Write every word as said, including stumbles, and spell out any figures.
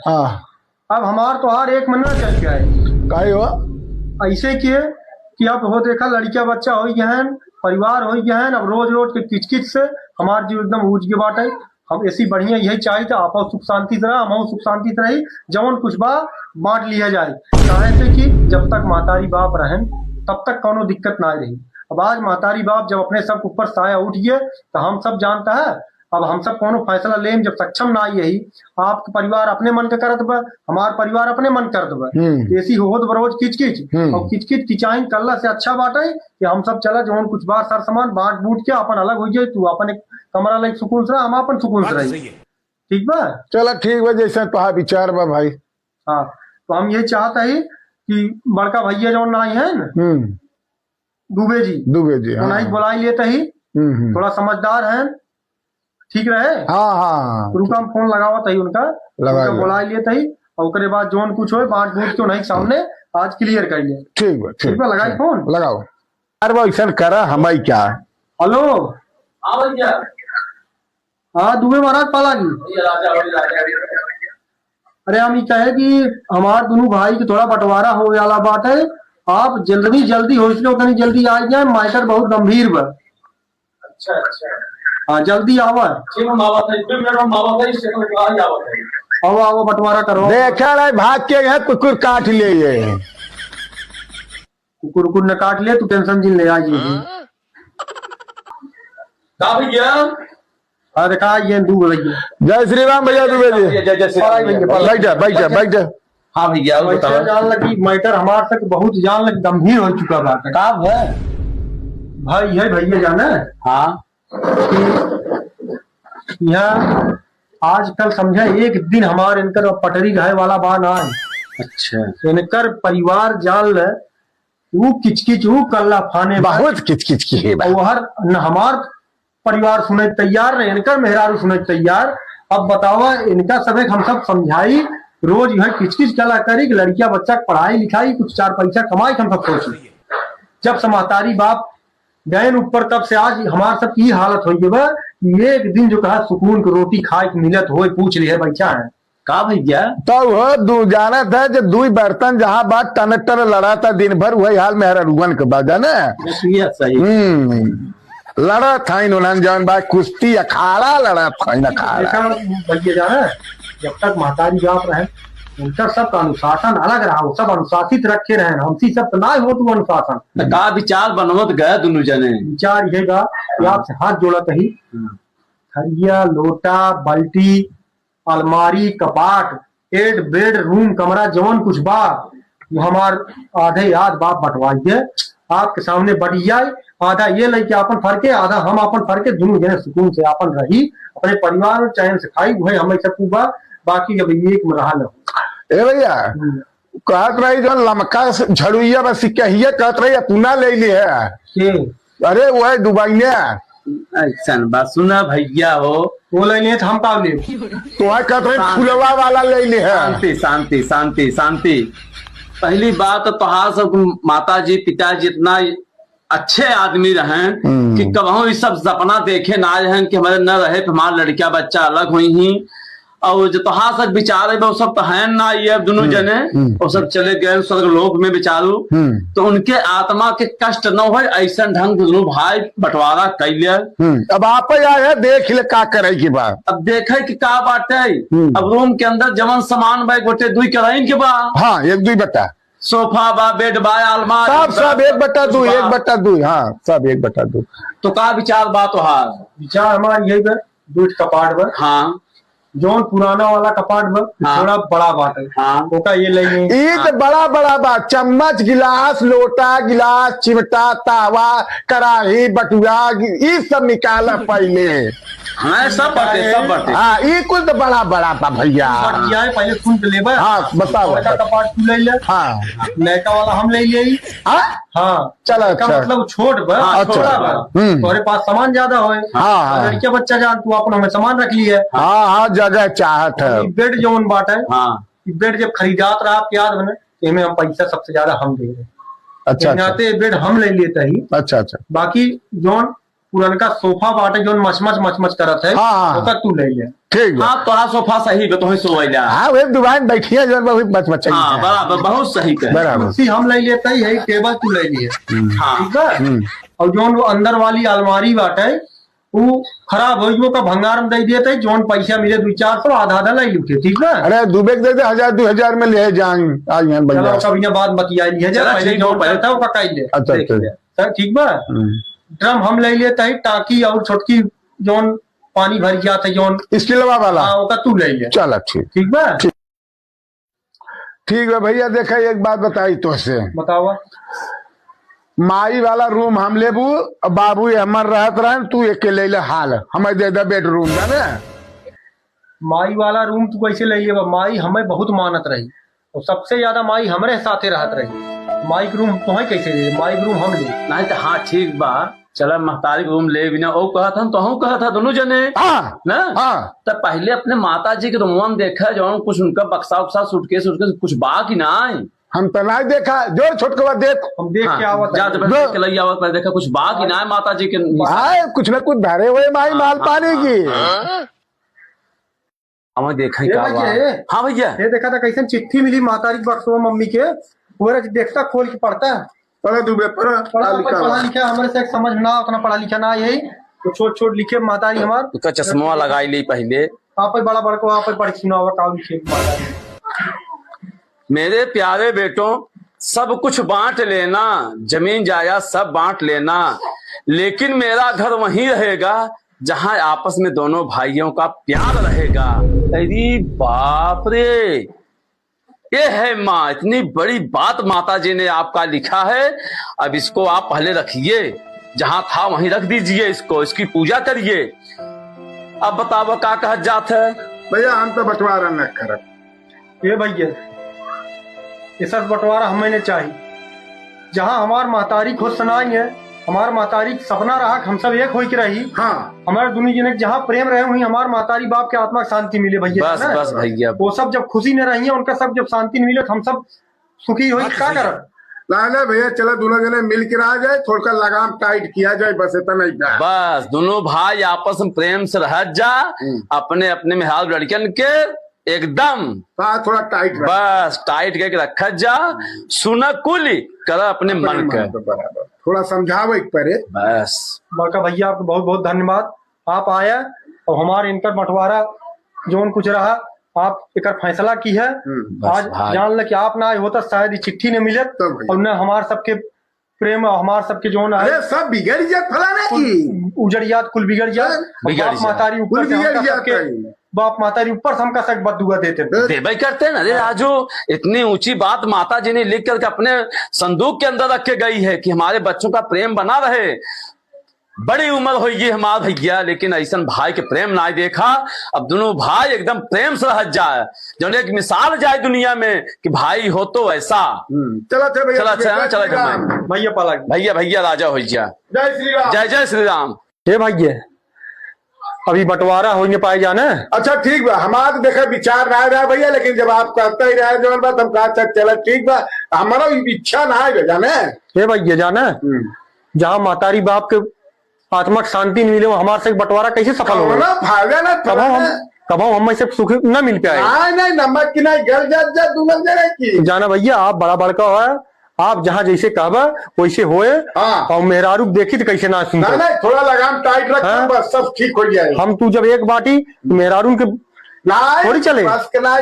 हाँ। अब हमार तोहार एक महीना चल गया है। काहे हो? ऐसे किए कि अब हो देखा, लड़किया बच्चा होइ गया है, परिवार होइ गया है, अब रोज रोज के किचकिच से हमार जीव एकदम उज के बाटे। हम ऐसी बढ़िया यही चाहित, आपो सुख शांति से रहा, हमहू सुख शांति से रही, जवन कुछ बा बांट लिया जाए। काहे से कि जब तक महतारी बाप रहन, तब तक कौनो दिक्कत ना रही। अब आज महतारी बाप जब अपने सब ऊपर साया उठ गए, तो हम सब जानता है, अब हम सब कौनो फैसला लेम जब सक्षम ना आई यही, आपके परिवार अपने मन के करत बा, हमार परिवार अपने मन करत बा। हम्म। ऐसी होत बरोज किचकिच, हम्म। और किचकिच किचाइन करला से अच्छा बाटे कि हम सब चला जौन कुछ बा सर सामान बांट बूट के अपन अलग हो जाए, तू अपन एक कमरा लेके सुकून से रह, हम अपन सुकून से बात तो रही। सही है। ठीक बा? चला ठीक बा, जैसे तोहार विचार बा भाई। हाँ, तो हम ये चाहता ही कि बड़का भैया जौन ना आई है ना, हम्म। दुबे जी। दुबे जी, हाँ। उन्हें बुलाई लेता ही, हम्म, हम्म। थोड़ा समझदार है, ठीक रहे। हाँ, हाँ, हाँ। रुका, हम फोन लगावत ही उनका, लगा उनका लिया। बुलाई लेता ही, और ओकरे बाद जौन कुछ होए, बांट बूट के उन्हें सामने आज क्लियर कर लिया। ठीक बा, ठीक ठीक बा, लगाई ठीक। फोन। लगाओ। अरे वो ऐसा करा, हम आई क्या? हेलो। हाँ भैया। हाँ, दुबे महाराज पाला जी। भैया, राजा, भैया, राजा, भैया। अरे, हम ई कहे कि हमार दुनू भाई के थोड़ा बंटवारा हो वाला बाटे। आप जल्दी, जल्दी हो, इसलिए उतनी जल्दी आ जाए, मैटर बहुत गंभीर बा। अच्छा, अच्छा। हाँ, जल्दी आवा। ठीक, हम आवत है, दो मिनट में आवत है, स्टेशन पे आ ही आवत है। आवा, आवा, बंटवारा करवा। देखा रहे, भाग के यहाँ कुकुर काट ले ये। कुकुर, कुकुर न काट ले, तू टेंशन जिन ले, आ जी। हाँ? का भैया? हाँ, देखा, ये दू भैया। जय श्री राम भैया दुबे जी। जय, जय श्री राम भैया। बैठा, बैठा, बैठा। हाँ भैया, और वैसे बताओ। जान लगी, मैटर हमार तक बहुत जान लगी, गंभीर हो चुका बात है। का भय? भाई, ये भैया जाना है? हाँ। कि यहाँ आजकल समझा, एक दिन हमार इनकर पटरी रहे वाला बा ना है। अच्छा। इनकर परिवार जान ले, ऊ किचकिच, ऊ कल्ला फाने बा। बहुत किचकिच की है बा। और हर न हमार परिवार सुने तैयार, न इनकर मेहरारू सुने तैयार। अब बतावा, इनका सबे हम सब समझाई, रोज यह किचकिच कला करी कि लड़किया बच्चा के पढ़ाई लिखाई, कुछ चार पैसा कमाई, हम सब सोची। जब से महतारी बाप गए न ऊपर, तब से आज हमार सब की हालत होइ गई बा कि एक दिन जो कहा सुकून के रोटी खाए के मिलत होए, पूछ लिहे बैठा है। का भैया? तो वो दू जानत है जो दुई बर्तन जहाँ बात टन टन लड़ाता दिन भर, वही हाल मेहरारुअन के बा, जाने? बस ये सही। हम्म, लड़त है इन्होंने जान बा कुश्ती अखाड़ा लड़त है, अखाड़ा। देखा भैया जाने, जब तक महतारी बाप रहे, उनका सबका अनुशासन अलग रहा, वो सब अनुशासित रखे रहे, हमसी सब तो ना हो तू अनुशासन। तो का विचार बनवत गए दुनू जने? विचार ये बा कि आपसे हाथ जोड़त ही, हम्म। थरिया, लोटा, बाल्टी, अलमारी, कपाट, एड, बेड, रूम, कमरा, जवन कुछ बा, वो हमार आधे आध बाप बंटवाई दे। आपके सामने बटियाई, आधा ये लेके आपन फरके, आधा हम आपन फरके, दुनू जने सुकून से आपन रही, अपने परिवार में चैन से खाई, वही हमें सब बा, बाकी अब एक में रहा न हो। ए भैया, हम्म। कहत रही जो लमका से झड़ुइया बा सिकहिया, कहत रही अपना ले ली है। के? अरे वो है दुबई में। ऐसन बा, सुना भैया हो। वो ले लिए तो हम का ले? तो है कहत रही शांति। फुलवा वाला ले ली है। शांति, शांति, शांति, शांति। पहली बात तो तोहार सब माता जी, पिताजी इतना अच्छे आदमी रहें हम्म। कि कबहूँ ई सब सपना देखे ना आए हैं कि हमारे न रहे तो हमार लड़किया बच्चा अलग हुई ही। और जो तोहार सब विचार है, वो सब तो है ना, ये दुनू हम्म, जने, हम्म। वो सब चले गए स्वर्ग लोक में बेचारू। हम्म। तो उनके आत्मा के कष्ट न होए, ऐसन ढंग से दुनू भाई बंटवारा कैले। हम्म। अब आप आए हैं, देख ले का करे की बात। अब देखे कि का बाटे। हम्म। अब रूम के अंदर जवन सामान बा, एक बटे दुई कराइन के बा। हाँ, एक दुई बटा। सोफा बा, बेड बा, अलमारी सब, बा, सब एक बटा कुछ दुई, बा। एक बटा दुई, हाँ, सब एक बटा दुई। तो का विचार बा तोहार? विचार हमार यही बा, दू ठो कपाट बा। हाँ। जौन पुराना वाला कपाट बा, हाँ। थोड़ा बड़ा बाटे। हाँ। ओका ये ले ली। ई तो हाँ। बड़ा बड़ा बा, चम्मच, गिलास, लोटा, गिलास, चिमटा, तावा, कराही, बटुआ, ई सब निकाला पहले। हाँ, सब बाटे, सब बाटे। हाँ, ई कुल तो बड़ा बड़ा बा भैया। बटिया है, पहले सुन के लेबा। हाँ, बताओ। बड़का कपाट तू ले ले। हाँ। नयका वाला हम ले ले। हाँ? हाँ। चला, का अच्छा। मतलब छोट बा, हाँ, अच्छा। छोटा बा। हम्म। तोहरे पास सामान ज्यादा होए। हाँ, हाँ। लड़किया बच्चा जान, तू अपन हमें सामान रख लिए। हाँ, हाँ, जगह चाहत है। ई बेड जौन बाटे, हाँ। ई बेड जब खरीदात रहा, प्यार बने, एमे हम पैसा सबसे ज्यादा हम दे रहे। अच्छा, अच्छा। नाते बेड हम ले लेते ही। अच्छा, अच्छा। बाकी जौन पुरनका सोफा बाटे, जौन मचमच मचमच करत है, हाँ, हाँ। ओकर तू ले ले। ठीक बा। हाँ, तोहार सोफा सही बा, तोहे सोवैला। हाँ, वही दुकान बैठिया, जौन बहुत मचमच हाँ, है। बराबर, बहुत सही कहे। बराबर। कुर्सी हम ले लेते ही है, टेबल तू ले लिए। हम्म। हाँ। ठीक बा? हम्म। और जौन वो अंदर वाली अलमारी बाटे, वो खराब हो गई, ओका भंगार में दे देते, जौन पैसा मिले दुई चार सौ, आधा आधा ले लूटे, ठीक बा? अरे, दुबे के दे दे, हजार, दुई हजार में ले जान, आज यहाँ चलो, भैया। कभी ना बात बतिया ली है, चलो, पहले ठीक बा, जौन पहले करता है, ओका कह ले। अच्छा, देख अच्छा। ले। सर, ठीक बा? हम्म। ड्रम हम ले लेते हैं, टाकी और छोटकी जौन पानी भर जात है, जौन स्टीलवा वाला। हाँ, ओका तू ले ले। चला, ठीक। ठीक बा? ठीक। ठीक बा भैया, देखा, एक बात बताई तोहसे। बतावा। माई वाला रूम हम लेबू, बाबू ये हमर रहत रहन, तू एक के ले ले हाल, हमें दे दे बेडरूम, जाने? माई वाला रूम तू कैसे ले लेबा? माई हमें बहुत मानत रही, और सबसे ज्यादा माई हमरे साथे रहत रही। माई के रूम तोहे कैसे दे? माई के रूम हम ले। नहीं तो हाँ, ठीक बा, चला महतारी के रूम ले बिना, ओ कहत हन, तोहू कहत ह, दोनों जने। हाँ। ना? हाँ। तो पहले अपने माता जी के रूमवा में देखा, जौन कुछ उनका बक्सा उक्सा, सूटकेस उटकेस कुछ बा कि नाई? हम तो नाई देखा, जो छोटकवा देख। हम देख हाँ, के आवत जा है। तो पहले जो देख के लई आवत, पहले देखा कुछ बा कि नाई माता जी के। हाँ, कुछ ना कुछ धरे हुए माई हाँ, माल हाँ, पानी हाँ, की। हाँ। हमें देखा ही ये का भैया, बा। ये। हाँ भैया। ये देखा था कैसन चिट्ठी मिली महतारी के बक्सवा मम्मी के, पूरा देखता खोल के पढ़ता। पढ़ा दुबे, पढ़ा। पढ़ा, का लिखा पढ़ा बा? लिखा, हमरे से एक समझ ना, उतना पढ़ा लिखा ना है, तो छोट छोट लिखे महतारी हमार। उसका चश्मा लगाई ली पहले। आप ही बड़ा बड़को, आप ही पढ़ के सुनावा, का लिखे महतारी। मेरे प्यारे बेटों, सब कुछ बांट लेना, जमीन जायदाद सब बांट लेना, लेकिन मेरा घर वहीं रहेगा जहां आपस में दोनों भाइयों का प्यार रहेगा। अरे बाप रे, ये है माँ, इतनी बड़ी बात माता जी ने आपका लिखा है। अब इसको आप पहले रखिए, जहां था वहीं रख दीजिए इसको, इसकी पूजा करिए। अब बताओ का कहत जात है? भैया, हम तो बंटवारा न करब। ए भैया, ये सब बंटवारा हमें नहीं चाहिए। जहाँ हमार महतारी खुश सनाई है, हमार महतारी के सपना रहा कि हम सब एक होई के रही। हाँ। हमारे दुनू जने के जहाँ प्रेम रहे, वहीं हमार महतारी बाप के आत्मा के शांति मिले भैया, बस, है ना? बस भैया। वो सब जब खुशी में रही है, उनका सब जब शांति मिले, तो हम सब सुखी होई, बस का भैया। करब? ना, ना भैया, चला दुनू जने मिल के रहा जाए, थोड़ा लगाम टाइट किया जाए, बस इतना ही बा। बस, दुनू भाई आपस में प्रेम से रहत जा, हम्म। अपने, अपने मेहरारू लड़कन के एकदम हाँ, थोड़ा टाइट रख। बस, टाइट करके रखत जा, हम्म। सुना कुल, करा अपने अपने मन मन के। के बराबर। थोड़ा समझावे के पड़े। बस। बड़का भैया, आपको बहुत बहुत धन्यवाद, आप आया और हमारे इनकर बंटवारा जौन कुछ रहा, आप एकर फैसला की है। हम्म। बस आज भाई। जान ल कि आप ना आए होता, शायद ये चिट्ठी न मिलत तब भैया। और न हमार सबके प्रेम और हमार सबके जौन है अरे, सब बिगड़ जात फलाने कुल की। उजड़ जात, कुल बिगड़ जात। हाँ। और बिगड़ बाप जात। महतारी ऊपर कुल से हमका बिगड़ जात सबके, है। बाप महतारी ऊपर से हमका सब बददुआ देते हैं। देबे करते हैं ना रे हाँ। राजू, इतनी ऊंची बात माता जी ने लिख करके अपने संदूक के अंदर रख के गई है कि हमारे बच्चों का प्रेम बना रहे। बड़ी उम्र होई गई हमार भैया, लेकिन ऐसन भाई के प्रेम ना देखा। अब दुनू भाई एकदम प्रेम से रहत जाए, जौन एक मिसाल जाए दुनिया में कि भाई हो तो ऐसा। हम्म, चला, चला भैया, चला, चला, जय चला, श्री राम। भैया पाला। भैया, भैया राजा हो जा। जय श्री राम। जय, जय श्री राम। हे भैया, अभी बंटवारा हो नहीं पाए जाना। अच्छा, ठीक बा, हमार तो देखा विचार ना रहा भैया, लेकिन जब आप कहते ही रहे जौन बात, हम कहा, "अच्छा, चला, ठीक बा।" हमारा इच्छा ना है जाने। हे भैया, जाना, हम्म। जहाँ महतारी बाप के आत्मा के शांति नहीं मिले, वो हमार से बंटवारा कैसे सफल होगा? कौनो फायदा ना, कबहू हम, फायदा। कबहू हम ऐसे सुखी न मिल पाए। नहीं, नहीं, नमक की नहीं, गल जात, जात, दुनल जरे की। जाना भैया, आप बड़ा बड़का हो, आप जहाँ जैसे कहबा, वैसे होए। हाँ। और मेहरारू देखी तो कैसे ना सुनते। नहीं, नहीं, थोड़ा लगाम टाइट रखो, हाँ? बस सब ठीक हो जाए। हम तू जब एक बाटी, मेहरारू के नहीं, थोड़ी चले। बस के नहीं।